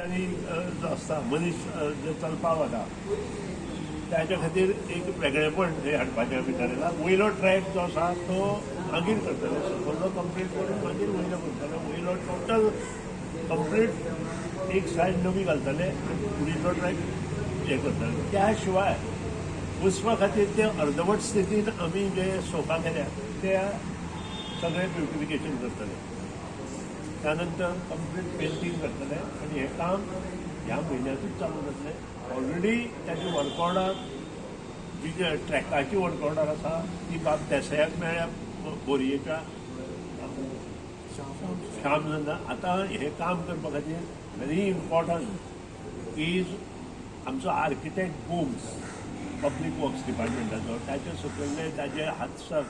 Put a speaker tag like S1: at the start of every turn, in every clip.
S1: आनी जो आसता मनीस जो चलपाक वता, ताच्या खातीर एक वेगळेपण हें हाडपाचें आमी थारयलां. वयलो ट्रॅक जो आसा तो मागीर करतले, सकयलो कंप्लीट करून मागीर वयलो करतले. वयलो टोटल कंप्लीट एक सायड नवी घालतले आनी फुडिल्लो ट्रॅक हें करतले. त्या शिवाय वचपा खातीर ते अर्दवट स्थितीन आमी जे सोफा केल्या ते सगळे ब्युटिफिकेशन करतले. त्यानंतर कंप्लीट पेंटींग करतले आनी हें काम ह्या म्हयन्यातूच चालू जातलें. ऑलरेडी ताची वर्क ऑर्डर जी ट्रॅकाची वर्क ऑर्डर आसा ती बाब देसायाक मेळ्ळ्या, बोरयेच्या श्याम नंदा. आतां हें काम करपा खातीर व्हेरी इम्पॉर्टंट is आमचो आर्किटेक्ट गोम्स, पब्लीक वर्क्स डिपार्टमेंटाचो, ताचे सकयल्ले ताजे हातसर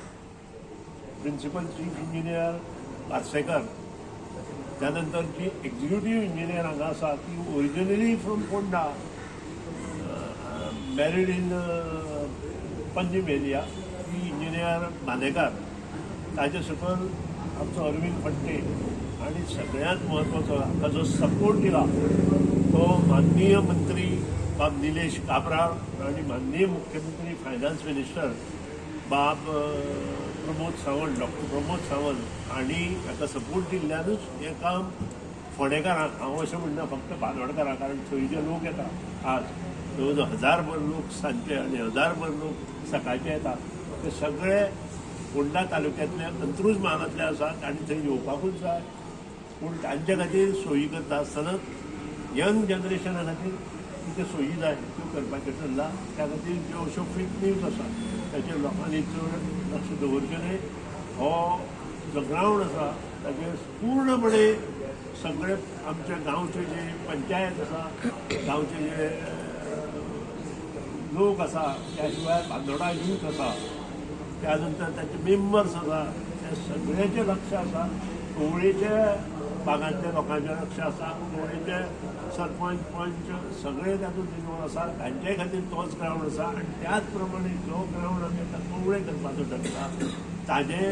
S1: प्रिन्सिपल चीफ इंजिनियर पार्सेकर, त्यानंतर जी एक्झिक्युटीव इंजिनियर हांगा आसा ती originally from Ponda, married in Panjim area, ती इंजिनियर मानेकार, ताचे सकयल आमचो अरविंद फडटे आनी सगळ्यांत म्हत्वाचो हाका जो सपोर्ट दिला तो माननीय मंत्री बाब निलेश काब्राल आनी माननीय मुख्यमंत्री, फायनान्स मिनिस्टर बाब प्रमोद सावंत, डॉक्टर प्रमोद सावंत हांणी हाका सपोर्ट दिल्ल्यानूच हें काम फोंडेकारांक, हांव अशें म्हणना फक्त बांदोडकारांक, कारण थंय जे लोक येता आज जवळ जवळ 1000भर लोक सांजचे आनी 1000भर लोक सकाळचे येता, ते सगळे फोंडा तालुक्यांतले, अंत्रुज म्हालांतले आसात आनी थंय येवपाकूच जाय. पूण तांचे खातीर सोयी करता आसतनाच यंग जनरेशना खातीर कितें सोयी जाय त्यो करपाचें ठरलां. त्या खातीर ज्यो अश्यो फेक न्यूज आसा ताचेर लोकांनी चड लक्ष दवरचें न्हय. हो जो ग्रावंड आसा ताचेर पूर्णपणे सगळे आमच्या गांवचे जे पंचायत आसा, गांवचे जे लोक आसा, त्या शिवाय बांदोडा यूथ आसा, त्यानंतर ताचे मेंबर्स आसा, त्या सगळ्यांचें लक्ष आसा. कवळेच्या भागांतल्या लोकांचें लक्ष आसा. कवळेचे सरपंच, पंच सगळे तातूंत इनवॉल्व आसा. तांचे खातीर तोच ग्रावंड आसा आनी त्याच प्रमाणे जो ग्रावंड आमी आतां कवळे करपाचो ठरयला ताजे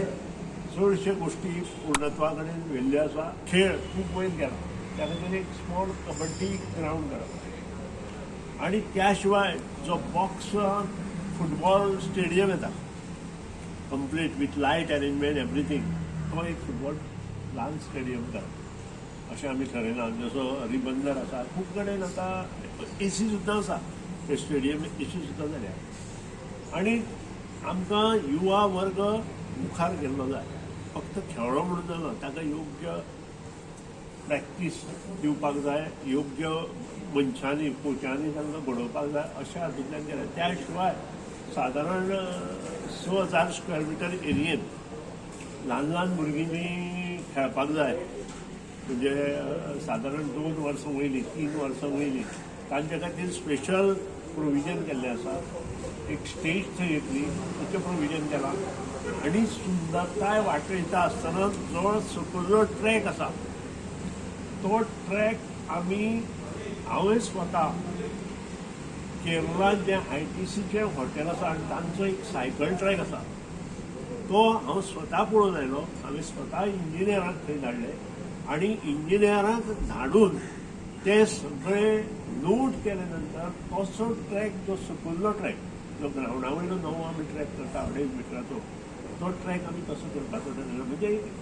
S1: चडशे गोश्टी पूर्णत्वा कडेन व्हेल्ल्यो आसा. खेळ खूब वयर गेला, त्या खातीर एक स्मॉल कबड्डी ग्रावंड करप आनी त्या शिवाय जो बॉक्स फुटबॉल स्टेडियम येता, complete with light arrangement, everything, तो एक फुटबॉल ल्हान स्टेडियम करप अशें आमी ठरयलां. जसो रिबंदर आसा, खूब कडेन आतां एसी सुद्दां आसा, ते स्टेडियम एसी सुद्दां जाल्या आनी आमकां युवा वर्ग मुखार गेल्लो जाय. फक्त खेळ्ळो म्हणून जायना, ताका योग्य प्रॅक्टीस दिवपाक जाय, योग्य मनशांनी, कोचांनी तांकां घडोवपाक जाय अशें हातूंतल्यान केलें. त्या शिवाय सादारण 6000 स्क्वेअर मिटर एरियेंत ल्हान ल्हान भुरगींनी खेळपाक जाय, म्हणजे सादारण 2 वर्सां वयलीं, 3 वर्सां वयलीं, तांचे खातीर स्पेशल प्रोविजन केल्लें आसा. एक स्टेज थंय येतली, ताचें प्रोविजन केलां आनी सुंदरताय वाटयता आसतना जो सकयलो ट्रॅक आसा तो ट्रॅक आमी, हांवें स्वता केरळांत जें आयटीसीचें हॉटेल आसा आनी तांचो एक सायकल ट्रॅक आसा तो हांव स्वता पळोवन आयलो. हांवें स्वता इंजिनियरांक थंय धाडले आनी इंजिनियरांक धाडून ते सगळे नोट केले नंतर तसो ट्रॅक, जो सकयल्लो ट्रॅक, जो ग्रावंडा वयलो नवो आमी ट्रॅक करता 2.5 मिटराचो, तो ट्रॅक आमी तसो करपाचो ठरयलो. म्हणजे